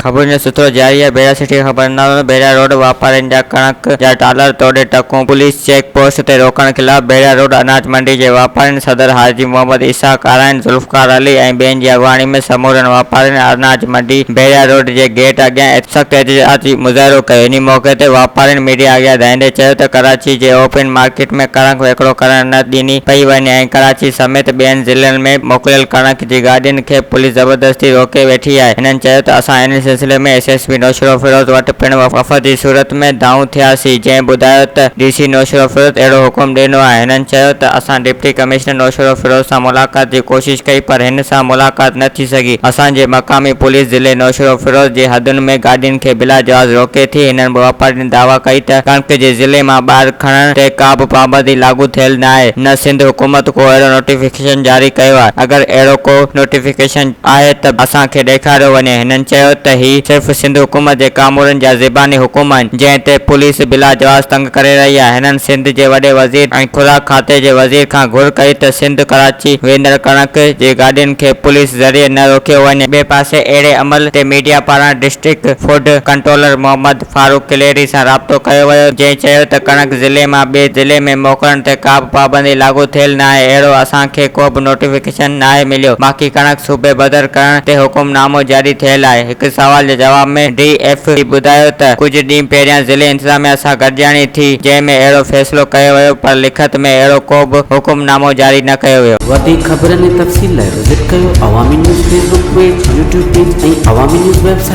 خبرن جو سلسلو جاري آهي ڀيرا سٽي کان خبر ڀيرا روڊ واپارين جا ڪڻڪ جا ٽالر توڙي ٽڪون پوليس چيڪ پوسٽ تي روڪڻ خلاف ڀيرا روڊ اناج منڊي جي واپارين صدر حاجي محمد اسحاق آرائين، ذوالفقار علي ۽ ٻين جي اڳواڻي ۾ سمورن واپارين اناج منڊي ڀيرا روڊ جي گيٽ اڳيان سخت احتجاجي مظاهرو ڪيو انهي موقعي تي واپارين ميڊيا اڳيان دانهيندي چيو ته ڪراچي جي اوپن مارڪيٽ ۾ ڪڻڪ وڪرو ڪرڻ نه ڏني پئي وڃي ۽ ڪراچي سميت ٻين ضلعن ۾ موڪليل ڪڻڪ جي گاڏين کي پوليس زبردستي روڪي ويٺي آهي. هنن چيو ته اسان ان سلسلي ۾ ايس ايس پي نوشهروفيروز وٽ پڻ وفد جي صورت ۾ دانهون ٿياسين جنهن ٻڌايو ته ڊي سي نوشهروفيروز اهڙو حڪم ڏنو آهي. هنن چيو ته اسان ڊپٽي ڪمشنر نوشهروفيروز سان ملاقات جي ڪوشش ڪئي پر هن سان ملاقات نه ٿي سگهي. اسان جي مقامي پوليس ضلعي نوشهروفيروز جي حدن ۾ گاڏين کي بلا جواز روڪي ٿي. هنن واپارين دعويٰ ڪئي ته ڪڻڪ جي ضلعي مان ٻاهر کڻڻ تي ڪا به پابندي لاڳو ٿيل ناهي نه سنڌ حڪومت ڪو اهڙو نوٽيفڪيشن جاري ڪيو آهي اگر اهڙو ڪو نوٽيفڪيشن آهي ته اسان کي ڏيکاريو وڃي هنن چيو ته هي صرف سنڌ حڪومت جي ڪامورن جا زباني حڪم آهن جنهن تي پوليس بلا جواز تنگ ڪري رهي آهي هنن سنڌ جي وڏي وزير ۽ خوراڪ کاتي جي وزير کان گهر ڪئي ته سنڌ ڪراچي ويندڙ ڪڻڪ جي گاڏين کي پوليس ذريعي نه روڪيو وڃي ٻئي پاسي اهڙي عمل تي ميڊيا پاران district food controller Muhammad Farooq Kaliri سان رابطو ڪيو ويو، جنهن چيو ته ڪڻڪ ضلعي مان ٻئي ضلعي ۾ موڪلڻ تي ڪا به پابندي لاڳو ٿيل ناهي، اهڙو اسان کي ڪو به نوٽيفڪيشن ناهي مليو، باقي ڪڻڪ صوبي بدر ڪرڻ تي حڪم نامو جاري ٿيل آهي. هڪ سوال جي جواب ۾ ڊي ايف سي ٻڌايو ته ڪجهه ڏينهن پهريان ضلعي انتظاميا سان گڏجاڻي ٿي، جنهن ۾ اهڙو فيصلو ڪيو ويو پر لکت ۾ اهڙو ڪو به حڪم نامو جاري نه ڪيو ويو. وڌيڪ خبرن ۽ تفصيل لاء وزٽ ڪيو Awami news Facebook page, YouTube page ۽ Awami news website.